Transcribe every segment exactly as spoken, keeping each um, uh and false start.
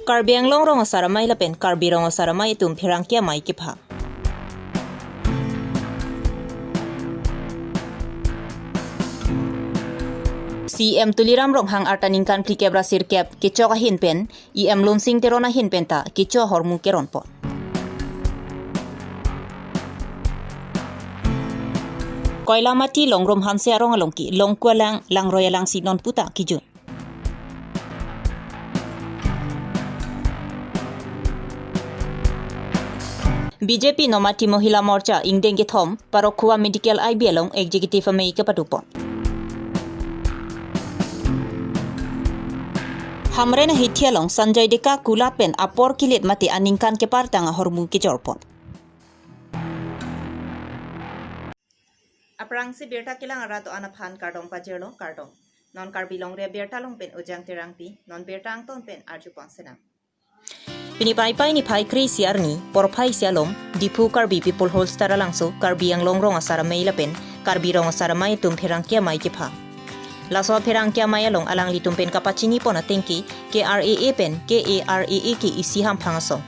Karbi Anglong Rong Asar Amei lapen Karbi Rong Asar Amei atum pherangke amei kepha. C M Tuliram Ronghang arta ningkan phlikep ra sirkep kechok ahin pen E M Lunsing Teron ahin penta kecho ahormu keronpon. Koilamati Longrum Hanse arong along ke Longku alang, Langroi alangsi non puta kejun. B J P Nomati Mohila Morcha ingdeng kethom Parokhuwa Medical I B along Executive Amei kepadopon. Hamren ahithi along Sanjay Deka kulat pen apor kilit mate aningkan kepartang ahormu kejorpon. Aphrangsi birta kelang arat do-an aphan kardom pajirlo, kardom. Non Karbi Longri Abirta along pen Ujang Terangpi, non birta angton pen arjupon senang. Pini Paipai niphai kre-isi arni, porphai isi along, Diphu Karbi People Hostel alangso, Karbi Anglong Rong Asar Amei lapen Karbi Rong Asar Amei atum pherangke amei kepha. Laso pherangke amei along alanglitum pen kapachinipon ateng ke K R A A pen K A R A A ke isi hamphang asong.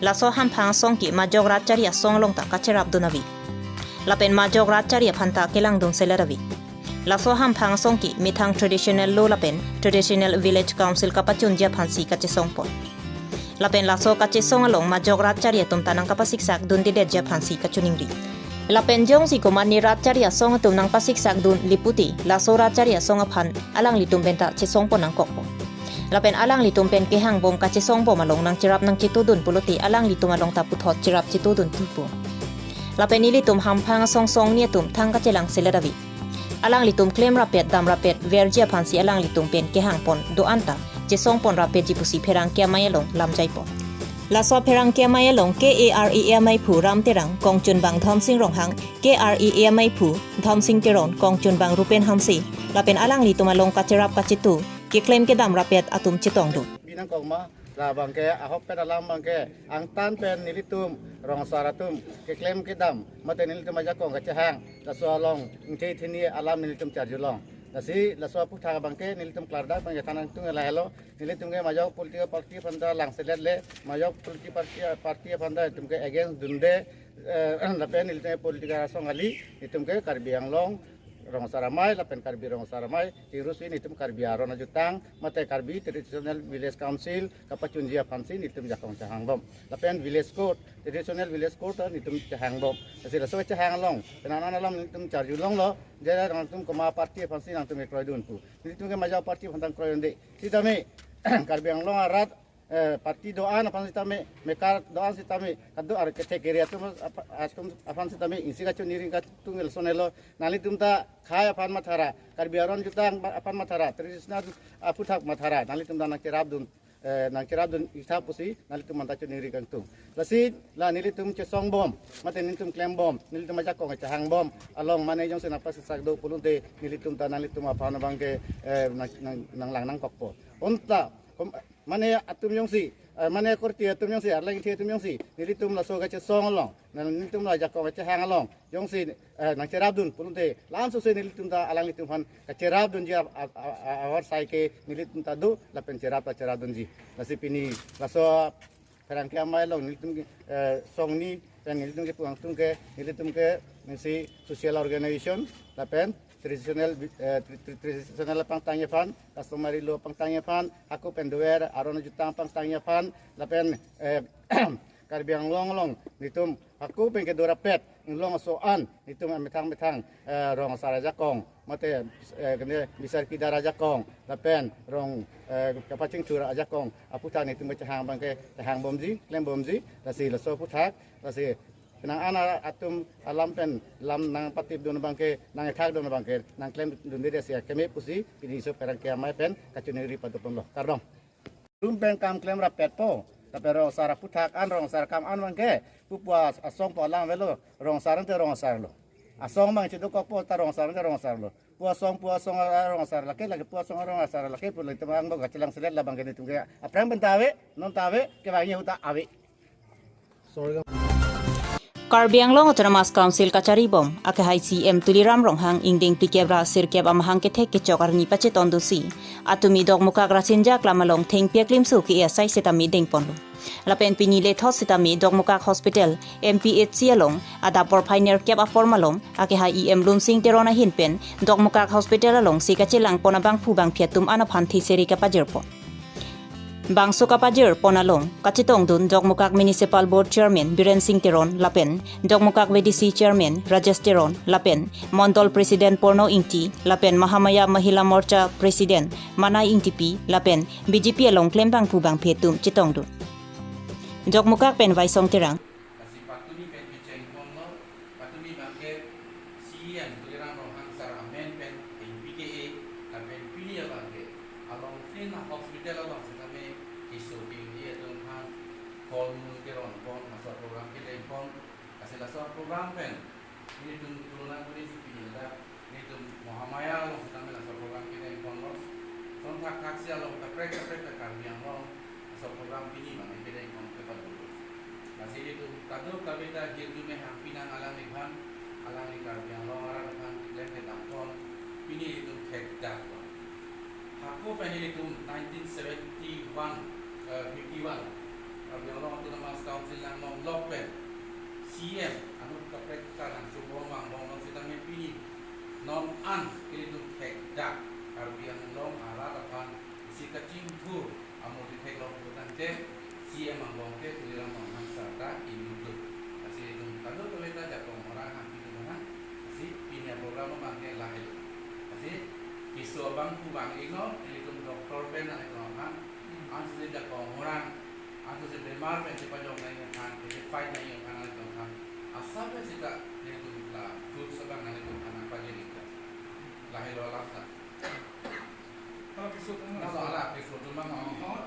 Laso hamphang asong ke majok rat chari asong along ta kacherapdun ave. Lapen majok rat chari aphan ta kelangdun selet ave. Laso hamphang asong ke methang traditional law lapen traditional village council kapachunji aphansi kachesongpon. Lapen laso kachesong along majok rat chari atum ta nangkapasiksakdundedetji aphansi kachiningri. Lapen jongsi komatne rat chari asong atum nangpasiksakdunle puti, laso rat chari asong aphan alanglitum penta chesongpon nangkokpo. Lapen alanglitum pen kehangbom kachesongbom along nangcherap nangchetudun pulote alanglitum along ta puthot cherap chetudun thupo. Lapen nelitum hamphang asong songni atum thang kachelang selet ave. Alanglitum klem rapet dam rapet verji aphansi alanglitum pen kehangpon do-an ta chesongpon rapetji pusi pherangke amei along lamjaipon. Laso pherangke amei along K A R A A ameiphu Ram Terang, kongchunbang Dhonsing Ronghang, K R A A ameiphu Dhonsing Teron, kongchunbang Rupen Hanse, lapen alanglitum along kacherap kachetu, keklem kedam rapet atum chetongdun. Binang kongma, labangke ahok pen alam abangke angtan pen nelitum rong asar atum keklem kedam mate nelitum ajakong kachehang, laso along ingthei thini alam nelitum charjulong. Lasi laso aputhak abangke nelitum klardak abangke thanang tung lahelo, nelitum ke majok political party aphanta lang selet le, majok political party, party aphanta itum ke against dunde, eh, lapen nelitum ke political asong kali, itum ke Karbi Anglong Rong Asar Amei lapen Karbi Rong Asar Amei, terus nelitum Karbi Aron Ajutang mate Karbi Traditional Village Council kapachunji aphansi nelitum jakong chehangbom. Lapen village court, traditional village court ta nelitum chehangbom. Lasi laso chehang along, penang an alam nelitum charjulonglo, jera nangtum komat party aphansi nangtum kroidun pu. Nelitum ke majok party aphanta kroidunde. Sitame Karbi Anglong arat, eh, party do-an aphan sitame, mekar do-an sitame, kado ar kethe kere atum ap-, atum aphan sitame, ingsi kachoningri kachethudun lason helo, nanglitum ta khei aphan mathara, Karbi Aron Ajutang aphan mathara, traditional aputhak mathara, nanglitum ta nangcherapdun, eh, nangcherapdun itha pusi, nanglitum aphanta choningri kangtung. Lasi, la nelitum chesongbom, mate nelitum klembom, nelitum ajakong chehangbom, along mane jongsi nangpasiksakdun pulote, nelitum ta nanglitum aphan abangke, eh, nang, nang, nanglang nangkokpo. Bonta, kom-, mane atum jongsi, eh, mane korte atum jongsi, arleng the atum jongsi, nelitum laso kachesong along, nang nelitum la ajakong kachehang along, jongsi, eh, nangcherapdun pulote, lam sose nelitum ta alanglitum aphan kacherapdunji a-, a-, a-, a-, awar sai ke nelitum ta do, lapen cherap ta cherapdunji. Lasi pini, laso pherangke amei along nelitum ke, eh, songni, pen nelitum kepu angtung ke, nelitum ke, nisi social organization, lapen traditional, eh, tra-, tra-, traditional pangtangji aphan, customary law pangtangji aphan, hako pen dover, Aron Ajutang pangtangji aphan, lapen, eh, Karbi Anglong along, nelitum hako pen kedo rapet, inglong aso an, nelitum methang methang, eh, rong asar ajakong, mate, eh, kene bisar kidar ajakong, lapen rong, eh, kapachingthur ajakong, aputhak nelitum kachehang abangke, chehangbomji, klembomji, lasi laso aputhak, lasi penang an atum alam pen lam nangpatipdun abangke, nangkethakdun abangke, nangklemdunde si akeme pusi, pini laso pherangke amei pen kachiningri padoponlo. Kardom. Tum pen kam klem rapetpo, tapi rong asar aputhak an, rong asar akam an abangke, pu pu asong pu alam avelo, rong asar ante rong asar lo. Asong abang chedokokpo ta rong asar ante rong asar lo. Pu asong, pu asong a-, rong asar lake, lake pu asong rong asar lake, pu lake temang bo kachelang selet labangke nelitum ke. Aphrang pen ta ave, non ta ave, kevangji ahut ta ave. Sorry. Karbi Anglong Autonomous Council kacharibom, akehai C M Tuliram Ronghang ingdeng phlikep ra sirkep amahang kethek kechok arni pachetondunsi, atumi Dokmoka Rasinja Klam along thengpi aklimso ke-e asai sitame dengponlo. Lapen pini lethot sitame Dokmoka Hospital, M P H C along, adap porphai nerkep apor malom, akehai E M Lunsing Teron ahin pen, Dokmoka Hospital alongsi kachelangpon abangphu bangphi atum an aphan theseri kapajirpon. Bangso kapajirpon along, kachetongdun Dokmoka Municipal Board Chairman Biren Sing Teron lapen Dokmoka V D C Chairman Rajesh Teron lapen Mondol President Porno Ingti lapen Mahamaya Mahila Morcha President Manai Ingtipi lapen B J P along klem bangphu bangphi atum chetongdun. Dokmoka pen Vaisong Terang. Lasi patumi pen kechengponlo, patumi abangke C M Tuliram Ronghang sar amen pen thengpi ke-e, lapen pini abangke along tin hospital along sitame keso ke-e atum aphan pholmul keronpon, laso program kedengpon, lasi laso program pen nelitum tulona kuri si pini ladak nelitum Mahamaya along sitame laso program kedengponlo. Lason thakthak si along kaprek kaprek ta Karbi Anglong laso program pini abang kedengpon kepadu. Lasi nelitum kadokave ta hirjume hangpi nang alangliphan, alangli Karbi Anglong arat aphan klem kedam pon, pini nelitum thekdak pon. Hako pen nelitum nineteen seventy-one, eh, fifty-one, Karbi Anglong Autonomous Council nanglong lok pen C M anut kaprek ta nangchobom vangbomlo sitame pini non an ilitum thekdak Karbi Anglong arat aphan isi kachingthur amul theklong putangte C M angbong ke Tuliram Ronghang sar ta inutut. Lasi ilitum kadokave ta jakong orang hangpi tum orang, lasi pini program abangke lahelo. Lasi keso abangphu bang-iknon, ilitum doctor pen nangtum aphan, ansose jakong orang, ansose bemar pen chepajok nangji aphan, chefight nangji aphan, nangtum aphan asap pen sita nelitum la fruits abang nangtum aphan nangpajir-ikta. Lahelo alam ta. Kalau keso tum, laso ala keso tum abang, oh.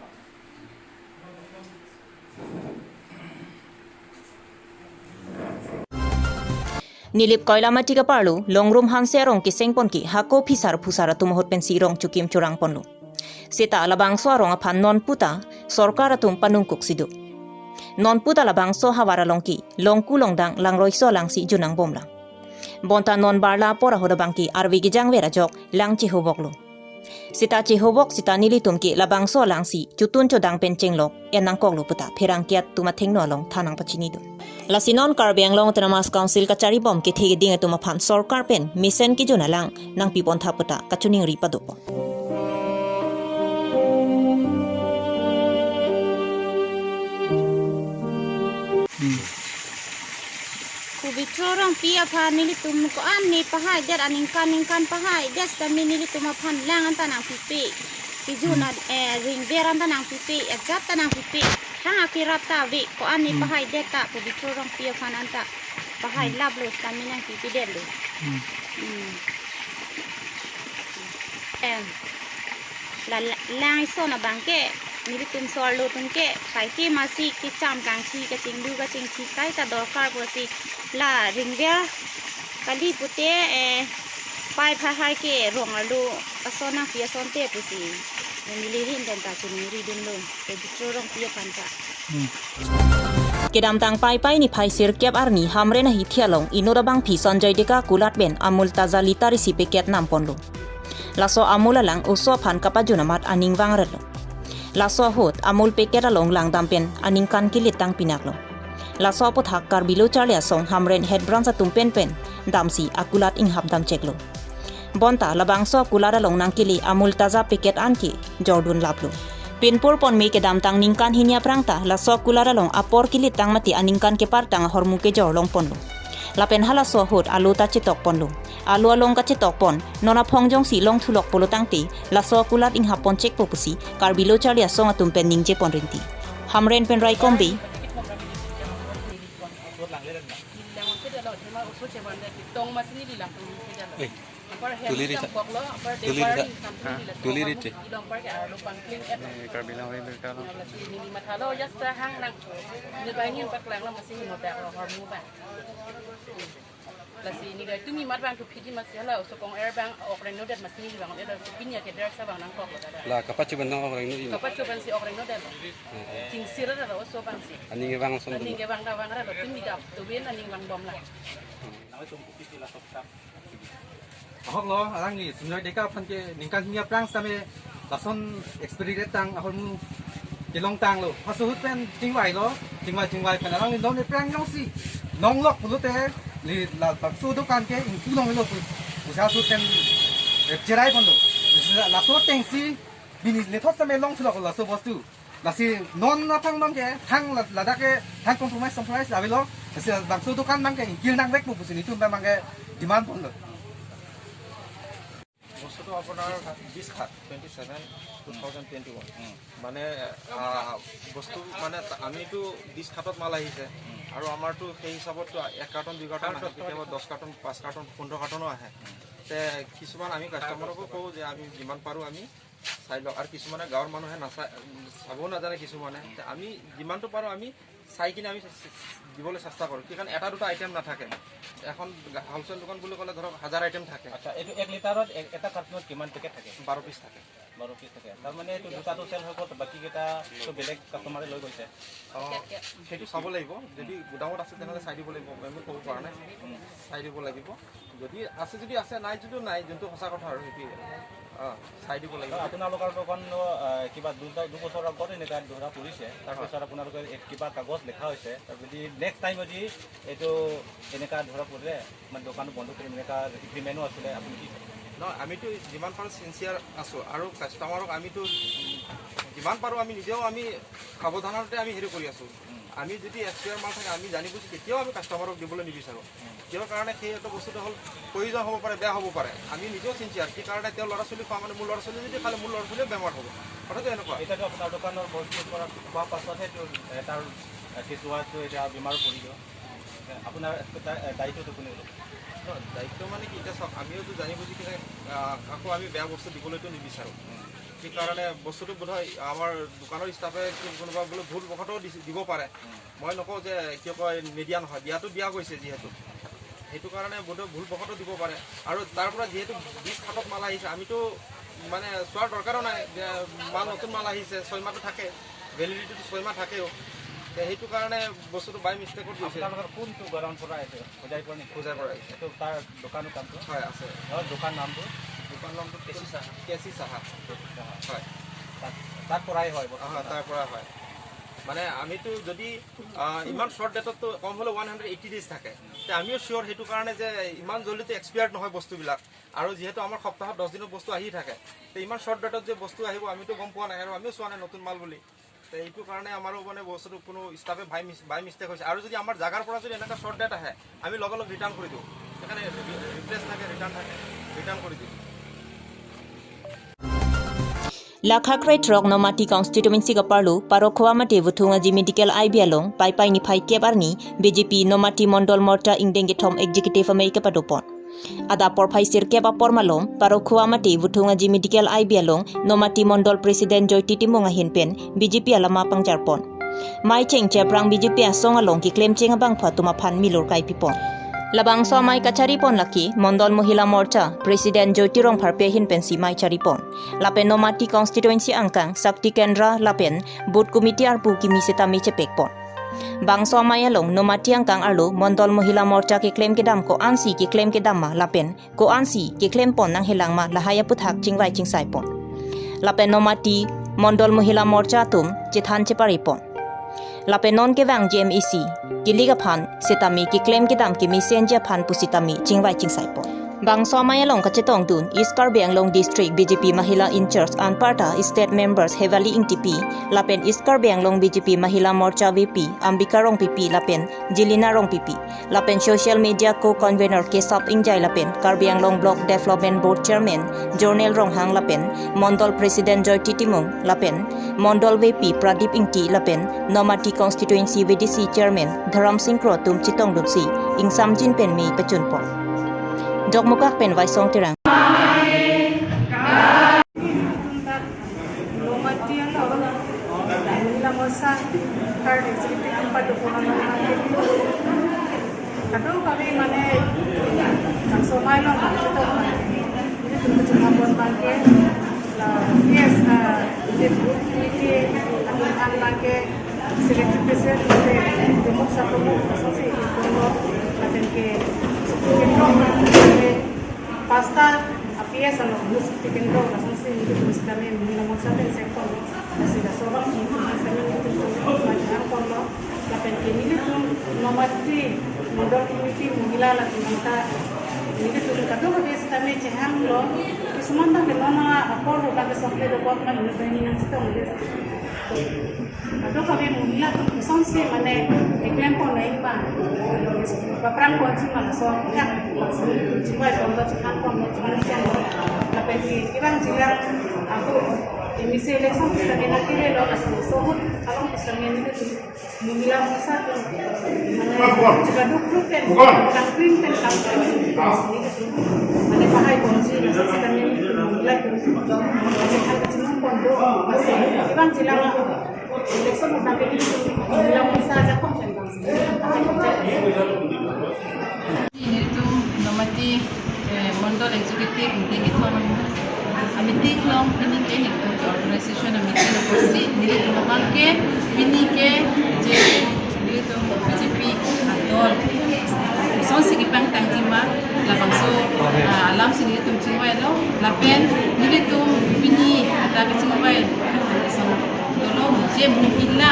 Nilip Koilamati kaparlo, Longrum Hanse arong kesengpon ke hako phisar phusar atum ahut pensi rong chukim churangponlo. Seta labangso arong aphan non puta sorkar atum panungkuk si do. Non puta labangso havar along ke longku longdang langroiso alangsi junangbomlang. Bonta non barla apor ahut abangke arve kejangver ajok lang chehoboklo. Seta chehobok seta nelitum ke labangso alangsi chotun chodang pen chenglok en nangkoklo puta pherangke atum athengno along than nangpachinidun. Lasi non Karbi Anglong Autonomous Council kacharibom kethe keding atum aphan sorkar pen mesen kejun alang nangpipontha puta kachiningri padopon. Pobitro Rongpi aphan nelitum ko-an ne pahaidet, aningkan ningkan pahaidet sitame nelitum aphan lang anta nangpipe. Kejun, hmm, a, eh, ringver anta nangpipe, ajat ta nangpipe. Hang akirap ta ave, ko-an ne, hmm, pahaidet ta Pobitro Rongpi aphan anta pahai, hmm, laplo sitame nangpipedetlo. Hmm. Hmm. Em. La, la, lang ison abangke, nelitum so-arlo atum ke, kaike masi kecham kangthi, kachinglu kachingthi, kaita dorkar pusi, la ringver kali pute, eh, pai phahai ke rong arlo ason nangpi asonte pusi, neli ahin pen ta chiningridunlo, Pobitro Rongpi aphan ta. Hmm. Kedamtang Paipai niphai sirkep arni Hamren ahithi along inut abangpi Sanjay Deka kulat pen Amul Taza litar isi packet namponlo. Laso Amul alang oso aphan kapajun amat aning vangretlo. Laso ahut Amul packet along langdam pen aningkan kelit tang pinaklo. Laso aputhak Karbi Lo Charli Asong Hamren head branch atum penpen damsi akulat inghap damcheklo. Bonta labangso akulat along nangkele Amul Taza packet an ke jordun laplo. Pinpur ponme kedamtang ningkan hini aphrang ta laso akulat along apor kelit tang mate aningkan kepartang ahormu kejor longponlo. Lapen halaso ahut alu ta chetokponlo. Alu along kachetokpon, non aphong jongsi longthulok pulo tangte, laso akulat inghap ponchekpo pusi Karbi Lo Charli Asong atum pen ningjepon rinti. Hamren pen Raikombi. Tuli ri sa. Tuli ri te. Karbi Anglong America lo. Lasi neli tumi mat abang thu phiji masi hala oso kong-er abang ok rengno det masi neli abang elo si pini akedar sa abang nangkok lo dada. La kapacho abang nang ok rengno-i ma? Kapacho abang si ok rengno det lo. Hmm, hmm. Chingsir lo oso abang si. Aning abang son. Aning abang da abang ra lo tumi dap tu bin aning abang bom la. Ahok lo, alangli Sumira Deka aphan ke ningkan hini aphrang sitame lason experience tang ahormu kelong tanglo. Halaso ahut pen chingvai lo, chingvai chingvai pen alangli non aphrang jongsi longlok pulote, neli labangso dokan ke ingpu longlo pu. Pusi halaso ahut pen, eh, cherai ponlo. Laso atengsi bini methot sitame longthu lo laso bostu. Lasi non aphrang abang ke thang la-, ladak ke thang compromise compromise avelo. Lasi labangso dokan abang ke ingkir nangvek pu pusi nelitum abang ke demand ponlo. বস্তুটো আপোনাৰ বিশ খাট, twenty seven, two thousand twenty one. উম। মানে, আহ, বস্তু মানে তা-, আমিতো বিশ খাটত মাল আহিছে। উম। আৰু আমাৰতো সেই হিচাপততো এক কাৰ্টন, দুই কাৰ্টন আহে, কেতিয়াবা দহ কাৰ্টন, পাঁচ কাৰ্টন, পোন্ধৰ কাৰ্টনো আহে। উম। তে কিছুমান আমি কাষ্টমাৰকো কওঁ যে আমি যিমান পাৰোঁ আমি চাই লওক। আৰু কিছুমানে গাঁৱৰ মানুহে নাচায়, চাবও নাজানে কিছুমানে। তে আমি যিমানটো পাৰোঁ আমি চাই কিনে আমি চে-, চে-, দিবলৈ চেষ্টা কৰোঁ। কি কাৰণ এটা দুটা আইটেম নাথাকে। এখন গা-, হ'লচেল দোকান বুলি ক'লে ধৰক হাজাৰ আইটেম থাকে। আচ্ছা, এইটো এক লিটাৰত এ-, এটা কাৰ্টুনত কিমান পেকেট থাকে? বাৰ পিচ থাকে। বাৰ পিচ থাকে। তাৰমানে এইটো দুটাটো চেল হৈ গ'ল, বাকীকেইটাটো বেলেগ কাষ্টমাৰে লৈ গৈছে। অ, সেইটো চাব লাগিব। যদি গুদামত আছে, তেনেহ'লে চাই দিব লাগিব। আমি ক'ব পৰা নাই। উম। চাই দিব লাগিব। যদি আছে, যদি আছে, নাই যদিও নাই, যোনটো সঁচা কথা আৰু সেইটোৱে। অ, চাই দিব লাগিব। আপোনালোকৰ দোকান, আহ, কিবা দুটা, দুবছৰ আগত এনেকুৱা ধৰা পৰিছে, তাৰপিছত হয়। আপোনালোকে এক কিবা কাগজ লিখা হৈছে, যদি নেক্সট টাইম যদি এইটো এনেকুৱা ধৰা পৰিলে, মানে দোকান বন্ধ কৰিম, এনেকুৱা এগ্ৰিমেণ্টো আছিলে, আপুনি কি ক'ব? নহয়, আমিতো যিমান পাৰোঁ ছিনচিয়াৰ আছোঁ আৰু কাষ্টমাৰক আমিতো যিমান পাৰোঁ আমি নিজেও আমি সাৱধানতে আমি হেৰি কৰি আছোঁ। উম। আমি যদি এক্সপায়াৰ মাল থাকে, আমি জানি বুজি কেতিয়াও আমি কাষ্টমাৰক দিবলৈ নিবিচাৰোঁ। উম। কিয় কাৰণে সেই এটা বস্তুটো হ'ল প্ৰয়োজন হ'ব পাৰে, বেয়া হ'ব পাৰে। আমি নিজেও চিন্তা কি কাৰণে তেওঁৰ ল'ৰা ছোৱালী খোৱা মানে মোৰ ল'ৰা ছোৱালী যদি খালে মোৰ ল'ৰা ছোৱালীও বেমাৰ হ'ব। কথাটো এনেকুৱা। এতিয়াতো আপোনাৰ দোকানৰ বস্তু পৰা খোৱা পাছতহে এইটো, এ, তাৰ, এ, কেঁচুৱাটো এতিয়া বেমাৰ পৰিব। আপোনাৰ এটা, এ, দায়িত্বটো কোনে ল'ব? ন, দায়িত্ব মানে কি, এতিয়া চাওক, আমিওতো জানি বুজি কিনে, আহ, কাকো আমি বেয়া বস্তু দিবলৈতো নিবিচাৰোঁ। উম। সেইকাৰণে বস্তুটো বোধহয় আমাৰ দোকানৰ ষ্টাফে কি কোনোবা বোলে ভুলবশতঃ দিছে, দিব পাৰে। উম। মই নকওঁ যে কিয় কয় নিদিয়া নহয়, দিয়াতো দিয়া গৈছে যিহেতু। সেইটো কাৰণে বোধহয় ভুলবশতঃ দিব পাৰে। আৰু তাৰ পৰা যিহেতু বিশ খাটত মাল আহিছে, আমিতো মানে চোৱাৰ দৰকাৰো নাই যে মাল নতুন মাল আহিছে, ছয় মাহটো থাকে, ভেলিডিটিটো ছয় মাহ থাকেও। তে সেইটো কাৰণে বস্তুটো বাই মিষ্টেকত গৈছে। আপোনালোকৰ কোনটো গৰাম পৰা আহিছে? হোজাই পৰা নেকি? হোজাই পৰা আহিছে। এইটো তাৰ দোকানৰ নামটো? হয়, আছে। অ, দোকান নামটো? দোকান নামটো কে চি চাহা। কে চি চাহা। কে চি চাহা। হয়। তাত, তাৰ পৰাই হয় বৰ্তমান? হয়, তাৰ পৰা হয়। মানে আমিতো যদি, আহ, ইমান শ্বৰ্ট ডেটততো কম হ'লে ওৱান হাণ্ড্ৰেড এইটি ডেইজ থাকে। তে আমিও চিয়ৰ সেইটো কাৰণে যে ইমান জল্দিটো এক্সপায়াৰ্ড নহয় বস্তুবিলাক। আৰু যিহেতু আমাৰ সপ্তাহত দহ দিনৰ বস্তু আহি থাকে, তে ইমান শ্বৰ্ট ডেটত যে বস্তু আহিব আমিতো গম পোৱা নাই আৰু আমিও চোৱা নাই নতুন মাল বুলি। তে এইটো কাৰণে আমাৰো মানে বস্তুটো কোনো ষ্টাফে বাই মিছ-, বাই মিষ্টেক হৈছে। আৰু যদি আমাৰ জাগাৰ পৰা যদি এনেকুৱা শ্বৰ্ট ডেট আহে, আমি লগে লগে ৰিটাৰ্ণ কৰি দিওঁ। সেইকাৰণে ৰি-, ৰিপ্লেচ থাকে, ৰিটাৰ্ণ থাকে, ৰিটাৰ্ণ কৰি দিওঁ। Lakha krethrok Nomati constituency kaparlo Parokhowa mate Vuthung Aji Medical I B along Paipai niphai kep arni B J P Nomati Mondol Morcha ingdeng kethom executive amei kepadopon. Adap porphai sirkep apor malom Parokhowa mate Vuthung Aji Medical I B along Nomati Mondol President Joyti Timung ahin pen B J P alama pangjarpon. Mei cheng cheprang B J P asong along keklemcheng abangphu atum aphan milur kaipipon. Labangso amei kacharipon lake Mondol Mohila Morcha President Joyti Rongpharpi ahin pensi mei charipon. Lapen Nomati constituency angkang Shakti Kendra lapen Booth Committee arpu kimi sitame chepekpon. Bangso amei along Nomati angkang arlo Mondol Mohila Morcha keklem kedam ko-ansi keklem kedam ma lapen ko-ansi keklempon nanghelang ma lahai aputhak chingvai chingsaipon. Lapen Nomati Mondol Mohila Morcha atum chethan cheparipon. Lapen non kevang G M A C kilik aphan sitame keklem kedam kemesenji aphan pusitame chingvai chingsaipon. Bangso amei along kachetongdun East Karbi Anglong District B J P Mahila in-charge anparta State Members Hevali Ingtipi lapen East Karbi Anglong B J P Mahila Morcha V P Ambika Rongpipi lapen Jelina Rongpipi lapen Social Media Co-Convenor Kesap Ingjai lapen Karbi Anglong Block Development Board Chairman Jonel Ronghang lapen Mondol President Joyti Timung lapen Mondol V P Pradip Ingti lapen Nomati Constituency V D C Chairman Dharam Singh Kro atum chetongdunsi ingsamjin pen mei pachunpon. Dokmoka pen Vaisong Terang. Nomati along Mohila Morcha third executive kepadopon along kado kami mane Pailong bang, ilitum kachinghon abang ke, la, yes, ah, ilitum committee atum an abang ke, selected president te, Pramukh Sir Pramukh, lasonsi ilitum lo, lapen ke, Shakti Kendro abang ke, pasta, a P S along, Shakti Kendro, lasonsi ilitum sitame, Mahila Morcha pen sekpon, lasi laso abang, ilitum sitame, ilitum, ilitum, lapen ke nelitum Nomati Mondol Committee Mohila latum ta nelitum kadokave sitame chehanglo. Kisuman abang ke non apor abang ke sokle dokok ma inut banghini nangchetonglo. Kadokave Mohila atum kosonsi mane keklempon nangji ma, paphrangponji ma laso aputhak chingvaiponlo, chehangponlo, chingvaiponlo. Lapen ke kevangjilang ako M A C election sitame nangkelelo, laso ahut along sitame nelitum Mohila Morcha atum, mane, chikaduk pen, kangkring pen, kangkring pen, mane, pahaiponji, laso sitame, Mohila atum, mane, kachingvaiponlo, masi, kevangjilang, election abang ke, Mohila Morcha ajakong pen, pahaiponji. Nelitum Nomati, eh, Mondol Executive meeting ithon a-meeting along pini ke nelitum organization a-meeting apotsi nelitum abang ke pini ke je nelitum B J P adol kosonsi kepangtangji ma labangso, ah, alamsi nelitum chingvailo lapen nelitum pini ata kachingvai ason dolo je Mohila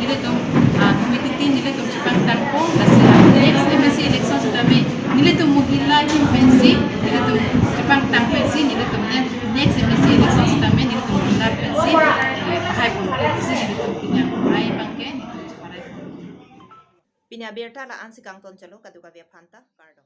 nelitum, ah, committee tin nelitum chepangtangpo, lasi next M A C election sitame nelitum Mohila ahin pensi nelitum chepangtang pensi nelitum ne-, next M A C election sitame nelitum Mohila pensi, eh, pahaiponpo pusi nelitum pini abang ke nelitum chepahaiponpo. Pini abirta la-ansi kangton chalo, kadokave aphanta kardom.